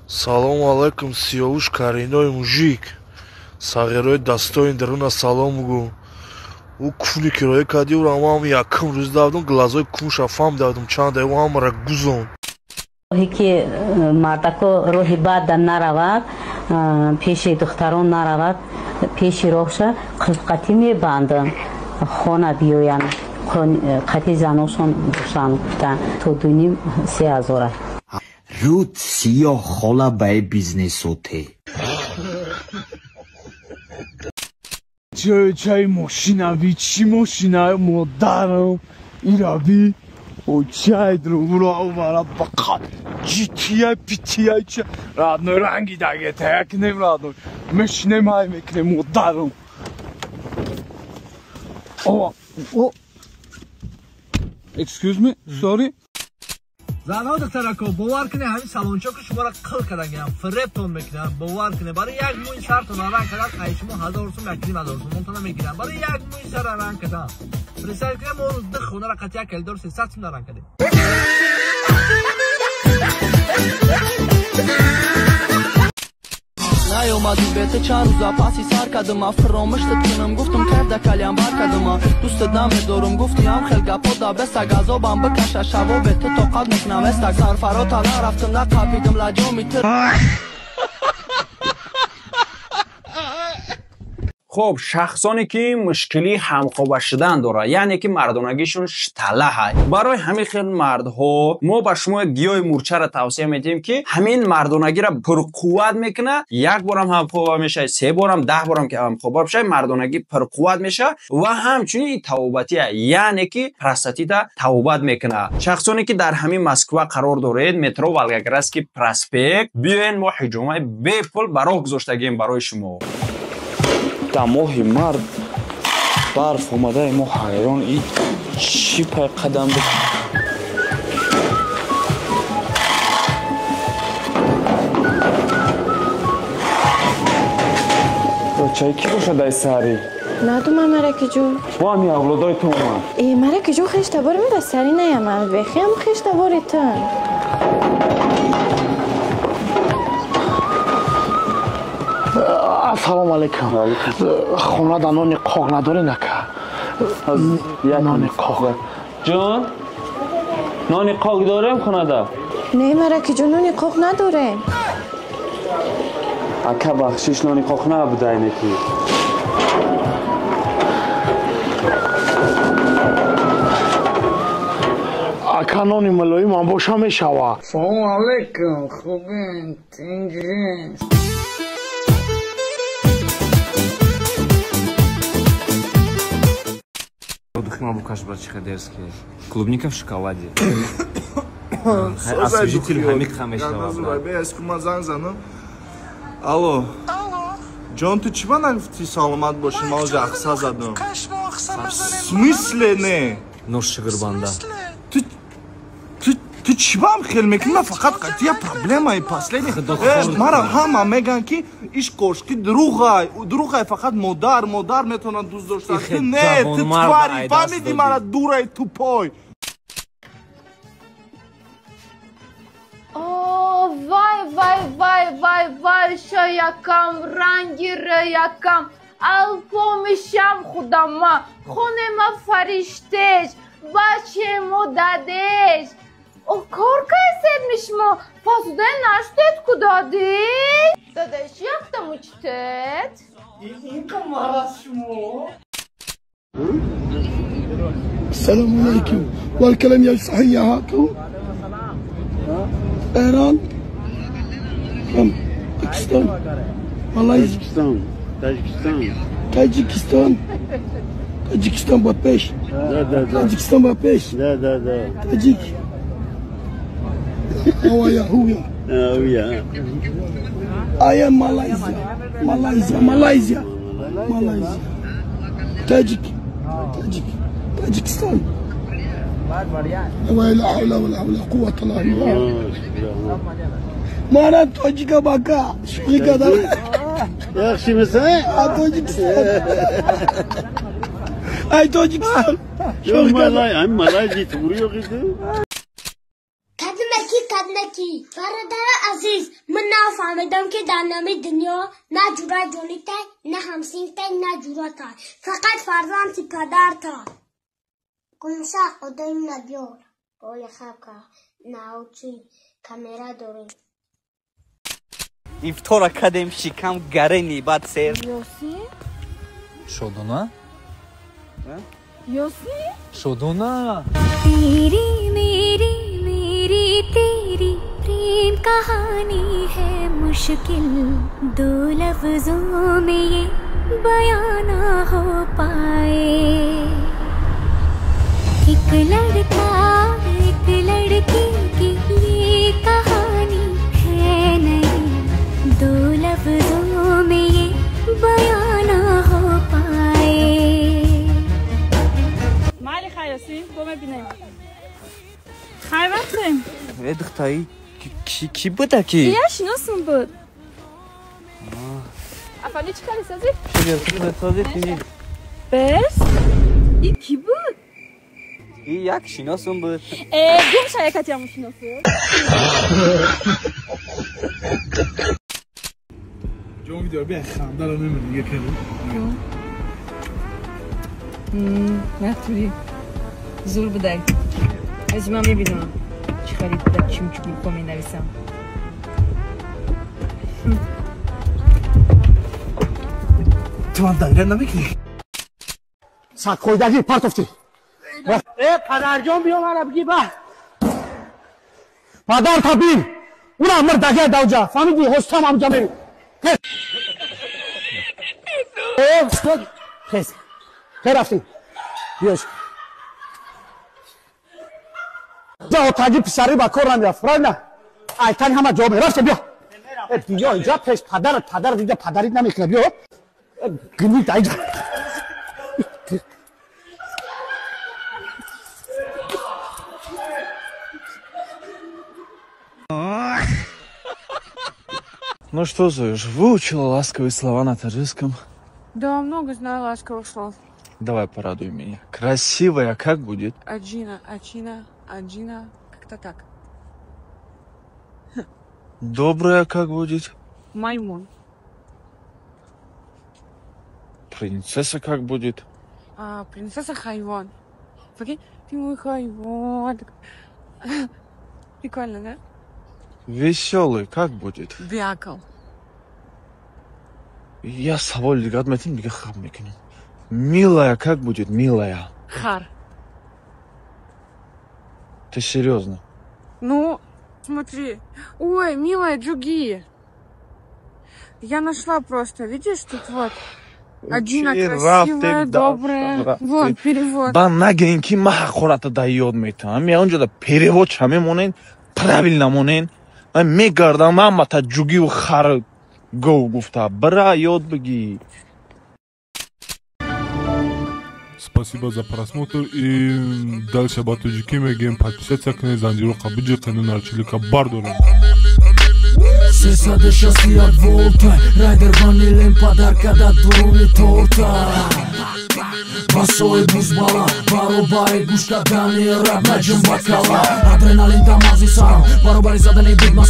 Салому алайкум, Сиёвуш Каринои мужик. Сағирои дастои даруна салом гу. Ӯ куфни кироя кардӣ, ӯро ҳам якум рӯз давдум, глазои кунша фам давдум, чанда ӯ ҳамара гузон. Роҳе ки мардако роҳи бад наравад, пеши духтарон наравад, пеши роҳша қилқатӣ мебанданд, хона биёянд, қати заношон бошанд, гуфтанд. То 2,5-3 ҳазора. Руд сиёҳ хола баи бизнесоте. Чай мошинави, чӣ мошина модарам ирави очай друра увара бақат GTI PTI ча родной ранги дагета якнем родной мешинем ай мекунем модарам. О, о, excuse me, sorry. Занҳо духтарако, бовар кунед, ҳамин салончоки шуморо қил кардан, фиребтон мекунанд. Бовар кунед, барои як мӯи сартон ранг кардан ай шумо 1000 сум, 1,5 ҳазор сум монтона мегиранд. Барои як мӯи сара ранг кардан. Представь кунед, мо рӯз ду хонаро қати як калидор 300 сум ранг кардем. Наёмадӣ бете чанд рӯза паси сар кардама, фиромиштат кунам гуфтум, кайф да калям бар кардама, дӯстат намедорум гуфтиам, хел гапо да бестак, азобам бикаша шаво бе ту тоқат мекунам эстак, сарфарота нарафтам, нақапидам лаҷоми ту. Хоб, шахсоне ки мушкили ҳамхоба шудан дорад, яъне ки мардонагишон шталаҳай, барои ҳамин хел мардҳо мо ба шумо як гиёҳи мурчаро тавсия медиҳем, ки ҳамин мардонагиро пурқувват мекунад. Як борам ҳамхоба мешавад, се борам, 10 борам ки ҳамхоба бишавад, мардонагӣ пурқувват мешавад ва ҳамчунин тавобатия, яъне ки простатита тавобат мекунад. Шахсоне ки дар ҳамин Москва қарор доред, метро Волгоградский проспект, биёен, мо ҳиҷомаи бепул ба роҳ гузоштагием барои шумо. Дар моҳи март барф омадаи, мо ҳайрон, и чӣ пай қадам буд. Чай кӣ бошад ай саҳарӣ? Надумам, маракиҷон. Бо ҳами авлодои ту омад. Э, маракиҷон, хеш табори ма дар сари наямад, бехиам хеш табори тун. Ассалому алайкум. Хонада нони қоқ надорӣ нака? Нони қоқ. Ҷон, нони қоқ дорем хонада? Не, маракиҷон, нони қоқ надорем. Ака, бахшиш, нони қоқ набуда инеки. Ака, нони мулоимам боша мешава. Салому алайкум, хубин, тинҷин. Духи букаш, брат, чихадерский. Клубника в шоколаде. Освежитель ҳамиқ мешавад. Бе, занг занам. Алло. Ҷон, ту чӣ ба нагуфтӣ саломат бошӣ? Ман оҷа ахса задам. В смысле не? Нош шигирбанда. Ту чӣ баам хел мекунӣ? Ман фақат я проблемаи последний. Мара ҳама меган ки иш кошки дурӯғай, дурӯғай, фақат модар метавонад дӯст дошта. Ту не, ту твари, фаҳмидӣ мара, дурай, тупой. Вай, вай, вай, вай, вай, якам рангира, якам алпомишам, худама хонема фариштеш, бачемо дадеш. О, кор кайсед мишмо, фасудай наштед кудади? Дадеш, якта мучтед? Инқа мараз шумо. السلام عليكم والكلام يا صحيح هاكو ايران باكستان ماليزيا تاجيكستان تاجيكستان تاجيكستان بابيش تاجيكستان بابيش لا لا لا تاجيك هو يا هو يا I am Malaysia Malaysia Malaysia Malaysia تاجيك تاجيك تاجيكستان. ولا حول ولا قوة إلا بالله. ما أنا تاجيكا باكا شويكا دا يا أخي مثلا تاجيكستان أي تاجيكستان شو مالاي مالايزي توريو غير кадмаки, кадмаки, бародаро азиз. Азиз, ман нафаҳмидам, ки дар нами дунё на ҷура ҷонитай, на ҳамсинфтай, на ҷуратай. Фақат фарзанди падарта. Гулша, одами набиёр. Оля хабка, научи, камера дорем. Ифтора кадем, шикам гарени, баъд сер. Ёсин? Шодона? Ёсин? Шодона! तेरी मेरी मेरी तेरी प्रेम कहानी है, मुश्किल दो लफ्जों में ये बयां ना हो पाए। एक लड़का एक लड़की की ये कहानी है नई, दो लफ्जों में ये बयां ना हो पाए। майли, хайёсин, бо мебинем, хай вақтем. Э, духтаи, ки буда ки? Я шиносум буд. Афанди, чӣ кардӣ, созӣ? Созӣ. Бес, и ки буд? И як шиносум буд. Э, гум ша, якатиаму шиносу. Ҷон, видео бия, хандаро мемонӣ, дига кардӣ. Натури зур будай. Аз ман мебинам, чӣ харид дар чимчугулко менависам. Ту ман дайра намекунӣ? Садхойдагӣ партофтӣ. Э, падарҷон, биё, мара бигӣ ба. Падар табин. Ура мирдагия давҷа. Фаҳмидӣ, ҳостам амҷа мери. Э, стоп. Хез. Хе рафтӣ. Биёш. Ҷа отаги писарӣ ба кор намерафт, правильно? Айтани ҳама ҷавоб рафте, биё. Э, биё инҷа пеш падарат, падарат инҷа падарит намекунад, биё. Э, гнид айҷа. Ну что, Зоюш, выучила ласковые слова на таджикском? Да, много знаю ласковых слов. Давай порадуй меня. Красивая как будет? Аджина, Ачина, Аджина, как-то так. Добрая как будет? Маймун. Принцесса как будет? А, принцесса Хайван. Прикинь, ты мой Хайван. Прикольно, да? Веселый как будет? Бякал. Я савол дигар метим, дига хаб мекунем. Милая как будет, милая? Хар. Ты серьезно? Ну, смотри. Ой, милая Джуги. Я нашла просто, видишь, тут вот. Аджина красивая, добрая. Вот, перевод. Ба нагин ки ма ҳақората да ёд метавам. Я онҷода перевод ша мемонен, правильно монен. Ман мегардам ҳамата ҷугиву хар гов гуфта. Бира ёд бигӣ. Спасибо за просмотр и дальше ба тоҷикӣ мегӯем: подписаться кунед, занҷироқа биҷиқену нарчилика бардорем. 361 волта, райдер ванилем подарка да дуруни торта. Басои бузбала, баробари гӯш кардани раб наҷим бакала. Адреналин да мағзи сарам, баробари задани бигма.